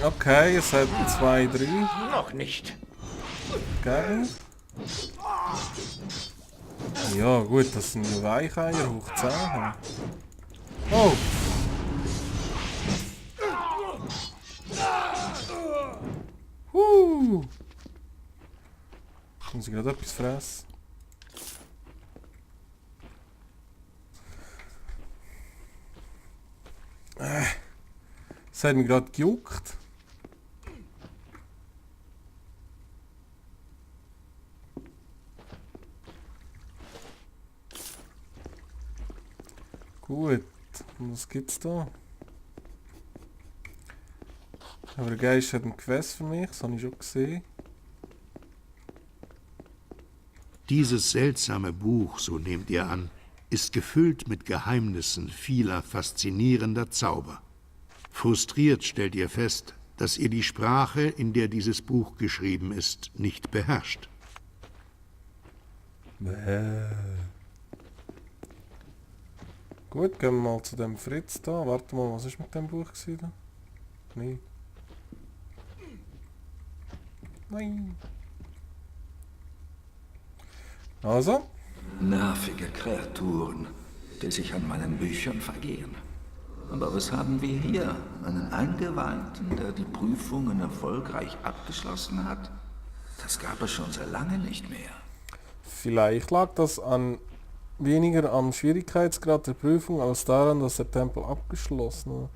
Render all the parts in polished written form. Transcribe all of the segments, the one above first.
Okay, es hat 2, 3 Noch nicht. Gegner. Ja gut, das sind ja Weicheier hoch 10. Oh! Muss ich gerade etwas fressen? Es hat mich gerade gejuckt. Gut, und was gibt's da? Aber der Geist hat ein Quest für mich, das habe ich schon gesehen. Dieses seltsame Buch, so nehmt ihr an, ist gefüllt mit Geheimnissen vieler faszinierender Zauber. Frustriert stellt ihr fest, dass ihr die Sprache, in der dieses Buch geschrieben ist, nicht beherrscht. Gut, gehen wir mal zu dem Fritz da. Warte mal, was ist mit dem Buch gewesen da? Nein. Nein. Also? Nervige Kreaturen, die sich an meinen Büchern vergehen. Aber was haben wir hier? Einen Eingeweihten, der die Prüfungen erfolgreich abgeschlossen hat? Das gab es schon so lange nicht mehr. Vielleicht lag das weniger am Schwierigkeitsgrad der Prüfung als daran, dass der Tempel abgeschlossen war.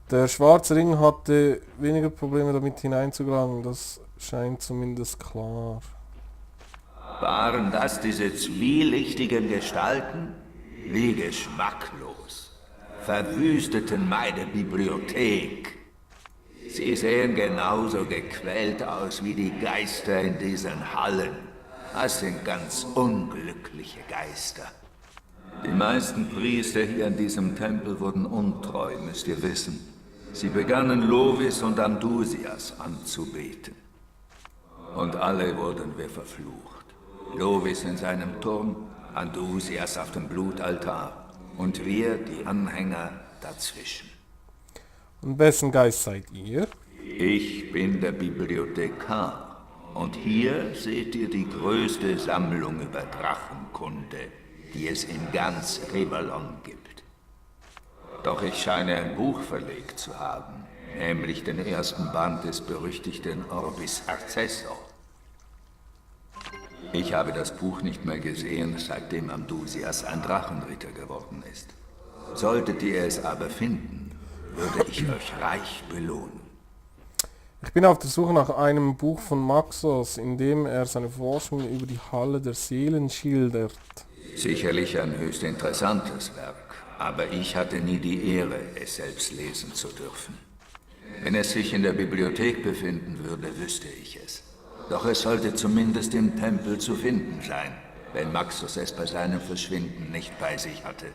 Der schwarze Ring hatte weniger Probleme damit hineinzugelangen, das scheint zumindest klar. Waren das diese zwielichtigen Gestalten? Wie geschmacklos. Verwüsteten meine Bibliothek. Sie sehen genauso gequält aus wie die Geister in diesen Hallen. Das sind ganz unglückliche Geister. Die meisten Priester hier in diesem Tempel wurden untreu, müsst ihr wissen. Sie begannen Lovis und Amdusias anzubeten. Und alle wurden wir verflucht. Lovis in seinem Turm, Amdusias auf dem Blutaltar und wir, die Anhänger, dazwischen. Und wessen Geist seid ihr? Ich bin der Bibliothekar. Und hier seht ihr die größte Sammlung über Drachenkunde, die es in ganz Rivellon gibt. Doch ich scheine ein Buch verlegt zu haben, nämlich den ersten Band des berüchtigten Orbis Arcessor. Ich habe das Buch nicht mehr gesehen, seitdem Amdusias ein Drachenritter geworden ist. Solltet ihr es aber finden, würde ich euch reich belohnen. Ich bin auf der Suche nach einem Buch von Maxos, in dem er seine Forschung über die Halle der Seelen schildert. Sicherlich ein höchst interessantes Werk, aber ich hatte nie die Ehre, es selbst lesen zu dürfen. Wenn es sich in der Bibliothek befinden würde, wüsste ich es. Doch es sollte zumindest im Tempel zu finden sein, wenn Maxus es bei seinem Verschwinden nicht bei sich hatte.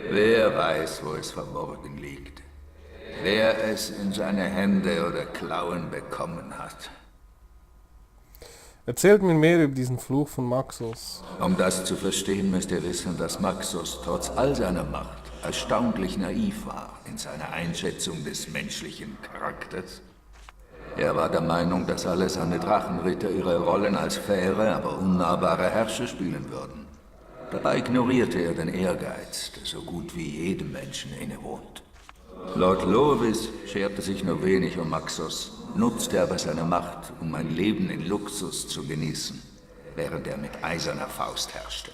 Wer weiß, wo es verborgen liegt. Wer es in seine Hände oder Klauen bekommen hat. Erzählt mir mehr über diesen Fluch von Maxos. Um das zu verstehen, müsst ihr wissen, dass Maxus trotz all seiner Macht erstaunlich naiv war in seiner Einschätzung des menschlichen Charakters. Er war der Meinung, dass alle seine Drachenritter ihre Rollen als faire, aber unnahbare Herrscher spielen würden. Dabei ignorierte er den Ehrgeiz, der so gut wie jedem Menschen innewohnt. Lord Lovis scherte sich nur wenig um Maxos, nutzte aber seine Macht, um ein Leben in Luxus zu genießen, während er mit eiserner Faust herrschte.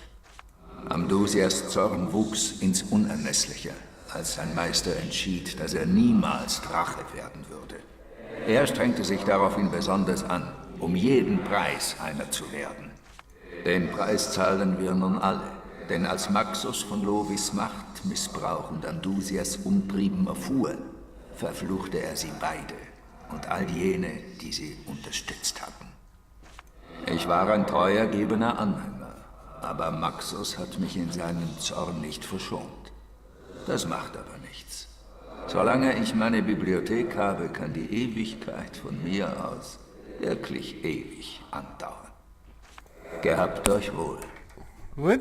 Amdusias Zorn wuchs ins Unermessliche, als sein Meister entschied, dass er niemals Drache werden würde. Er strengte sich daraufhin besonders an, um jeden Preis einer zu werden. Den Preis zahlen wir nun alle, denn als Maxus von Lovis Machtmissbrauch und Amdusias Umtrieben erfuhr, verfluchte er sie beide und all jene, die sie unterstützt hatten. Ich war ein treu ergebener Anhänger, aber Maxus hat mich in seinem Zorn nicht verschont. Das macht aber nichts. Solange ich meine Bibliothek habe, kann die Ewigkeit von mir aus wirklich ewig andauern. Gehabt euch wohl. Gut.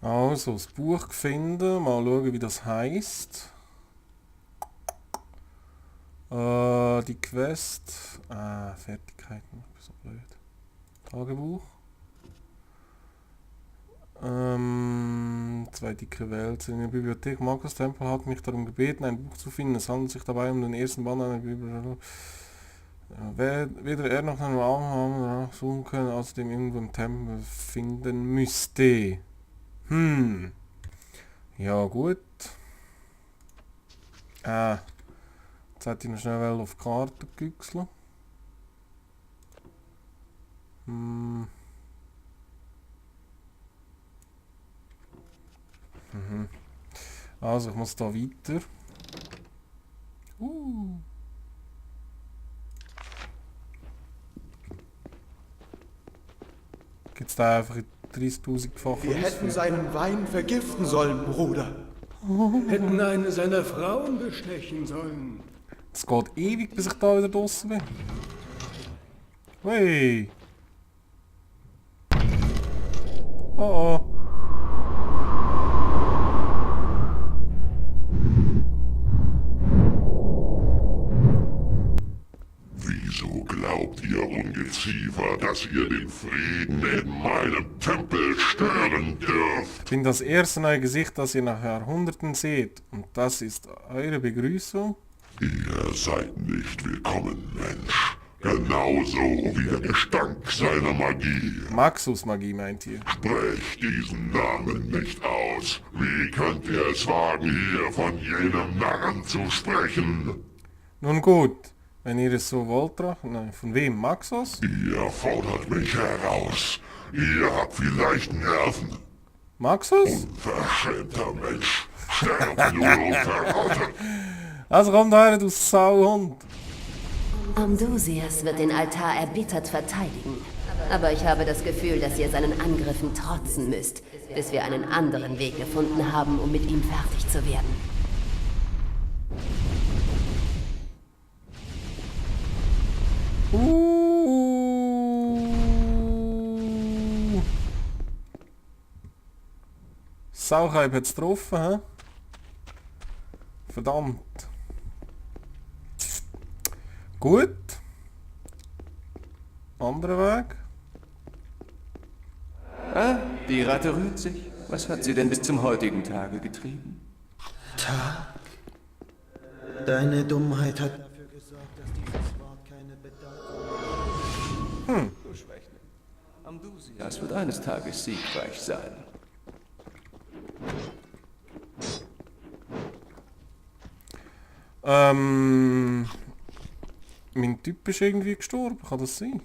Also, das Buch finden, mal schauen, wie das heisst. Die Quest. Fertigkeiten. Ich bin so blöd. Tagebuch. 2 dicke Wälzer. In der Bibliothek Markus Tempel hat mich darum gebeten, ein Buch zu finden. Es handelt sich dabei um den ersten Band einer Bibel. Weder er noch ein Raum haben suchen können, außerdem irgendwo im Tempel finden müsste. Ja gut. Jetzt hätte ich noch schnell auf die Karte gegüchselt. Also ich muss da weiter. Gibt's da einfach 30.000-fach? Wir hätten seinen Wein vergiften sollen, Bruder. Hätten eine seiner Frauen bestechen sollen. Es geht ewig, bis ich da wieder draussen bin. Hey! Oh oh. Wieso glaubt ihr Ungeziefer, dass ihr den Frieden in meinem Tempel stören dürft? Ich bin das erste neue Gesicht, das ihr nach Jahrhunderten seht. Und das ist eure Begrüßung. Ihr seid nicht willkommen, Mensch. Genauso wie der Gestank seiner Magie. Maxus-Magie meint ihr? Sprecht diesen Namen nicht aus. Wie könnt ihr es wagen, hier von jenem Narren zu sprechen? Nun gut, wenn ihr es so wollt, nein, von wem? Maxos? Ihr fordert mich heraus. Ihr habt vielleicht Nerven. Maxos? Unverschämter Mensch. Sterbt nur unverrottet. Also komm da her, du Sauhund. Amdusias wird den Altar erbittert verteidigen. Aber ich habe das Gefühl, dass ihr seinen Angriffen trotzen müsst, bis wir einen anderen Weg gefunden haben, um mit ihm fertig zu werden. Sauchheib hat's getroffen, hä? Verdammt. Gut. Anderer Weg. Die Ratte rührt sich. Was hat sie denn bis zum heutigen Tage getrieben? Tag. Deine Dummheit hat dafür gesorgt, dass dieses Wort keine Bedeutung hat. Du Schwächling. Amdusias wird eines Tages siegreich sein. Mein Typ ist irgendwie gestorben, kann das sein?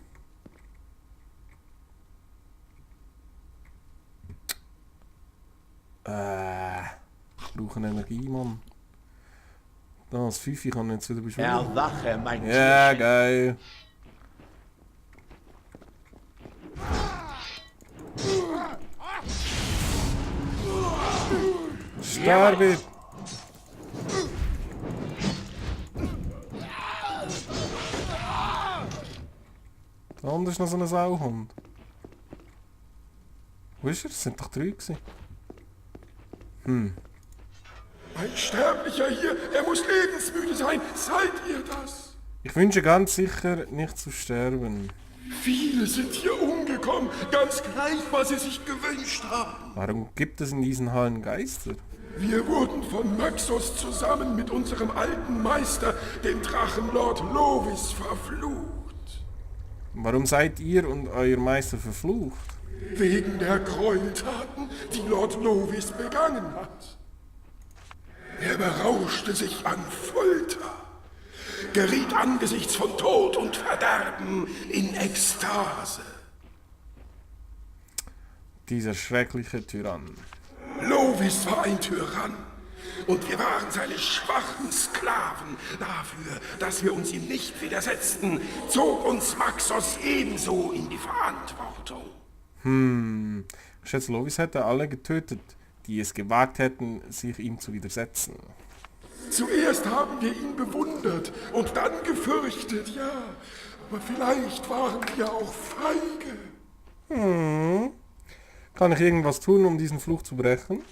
Ich brauche Energie, Mann. Das 5 kann ich jetzt wieder beschwören. Erwache, mein Ja, geil. Sterbe! Da unten ist noch so ein Sauhund. Wo ist er? Es sind doch 3 gewesen. Ein Sterblicher hier, er muss lebensmüde sein. Seid ihr das? Ich wünsche ganz sicher nicht zu sterben. Viele sind hier umgekommen, ganz gleich, was sie sich gewünscht haben. Warum gibt es in diesen Hallen Geister? Wir wurden von Maxos zusammen mit unserem alten Meister, dem Drachenlord Lovis, verflucht. Warum seid ihr und euer Meister verflucht? Wegen der Gräueltaten, die Lord Lovis begangen hat. Er berauschte sich an Folter, geriet angesichts von Tod und Verderben in Ekstase. Dieser schreckliche Tyrann. Lovis war ein Tyrann und wir waren seine schwachen Sklaven. Dafür, dass wir uns ihm nicht widersetzten, zog uns Maxos ebenso in die Verantwortung. Ich schätze, Lovis hätte alle getötet, die es gewagt hätten, sich ihm zu widersetzen. Zuerst haben wir ihn bewundert und dann gefürchtet, ja. Aber vielleicht waren wir auch feige. Kann ich irgendwas tun, um diesen Fluch zu brechen?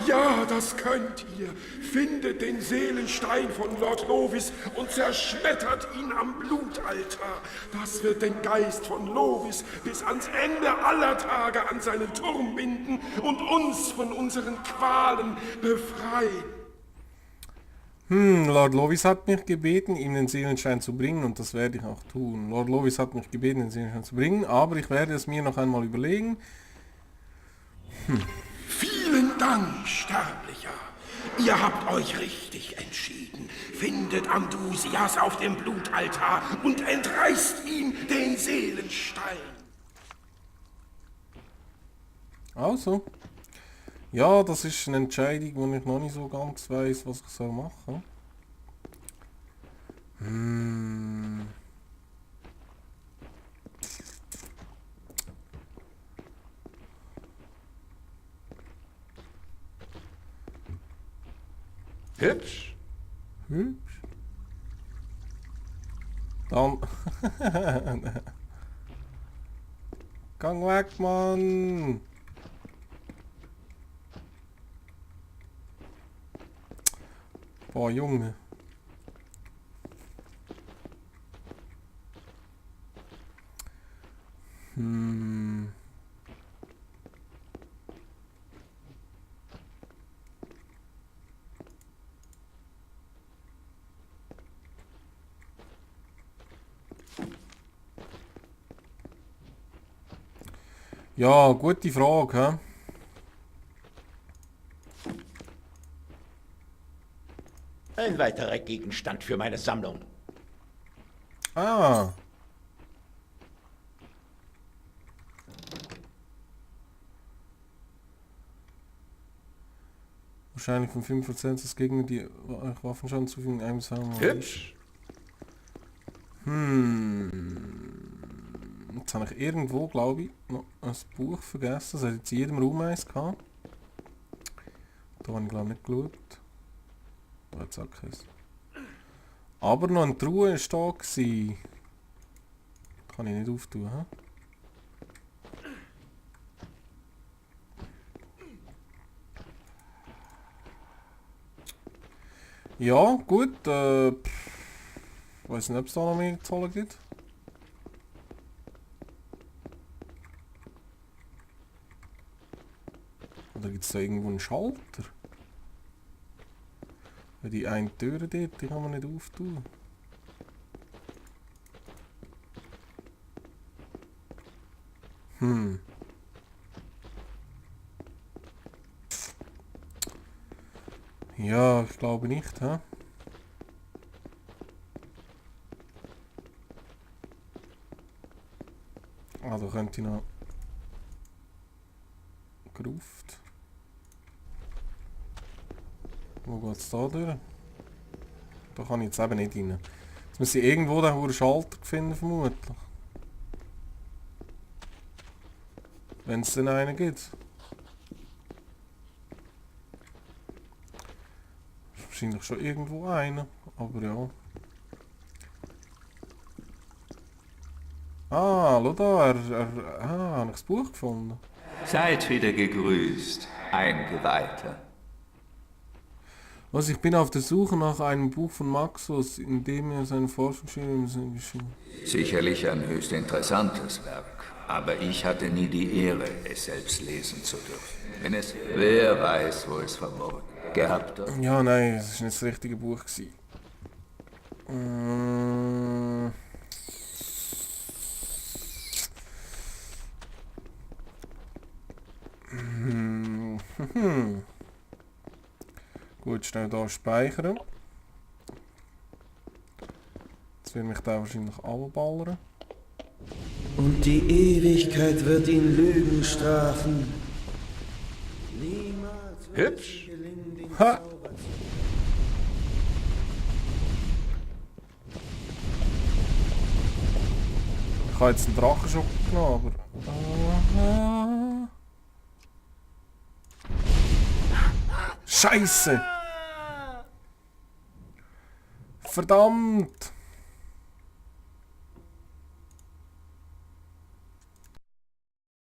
Ja, das könnt ihr. Findet den Seelenstein von Lord Lovis und zerschmettert ihn am Blutaltar. Das wird den Geist von Lovis bis ans Ende aller Tage an seinen Turm binden und uns von unseren Qualen befreien. Lord Lovis hat mich gebeten, ihm den Seelenstein zu bringen und das werde ich auch tun. Lord Lovis hat mich gebeten, den Seelenstein zu bringen, aber ich werde es mir noch einmal überlegen. Vielen Dank, Sterblicher. Ihr habt euch richtig entschieden. Findet Amdusias auf dem Blutaltar und entreißt ihm den Seelenstein. Also, ja, das ist eine Entscheidung, wo ich noch nicht so ganz weiß, was ich soll machen. Hübsch. Hübsch. Dann. Gang weg, Mann! Boah, Junge. Ja, gute Frage, hä? Ein weiterer Gegenstand für meine Sammlung. Ah. Wahrscheinlich von 5% des Gegner, die Waffenschaden zufügen, einem sagen. Hübsch. Jetzt habe ich irgendwo, glaube ich, noch ein Buch vergessen. Es hat jetzt in jedem Raum eins gehabt. Da habe ich, glaube ich, nicht geschaut. Da hat es auch keins. Aber noch eine Truhe ist da gewesen. Kann ich nicht auftun, hä? Ja, gut. Weiß nicht, ob es da noch mehr zu holen gibt. Oder gibt es da irgendwo einen Schalter? Die eine Tür dort, die kann man nicht auftun. Ja, ich glaube nicht, hä? Ah, da könnte ich noch Gruft. Wo geht's da durch? Da kann ich jetzt eben nicht rein. Jetzt muss ich irgendwo den Schalter finden, vermutlich. Wenn es denn einen gibt. Ist wahrscheinlich schon irgendwo einer, aber ja. Ah, schau da, habe ich das Buch gefunden. Seid wieder gegrüßt, Eingeweihter. Also ich bin auf der Suche nach einem Buch von Maxos, in dem er seine Forschungsschritte geschrieben. Sicherlich ein höchst interessantes Werk, aber ich hatte nie die Ehre, es selbst lesen zu dürfen. Wer weiß, wo es verborgen gehabt hat. Ja, nein, das ist nicht das richtige Buch gewesen. Gut, schnell hier speichern. Jetzt wird mich da wahrscheinlich abballern. Und die Ewigkeit wird ihn Lügen strafen. Niemals wird Hübsch. es ihm gelingen, den Ha! Zauber zu... Ich habe jetzt einen Drachenschock genommen, aber... Scheiße! Verdammt!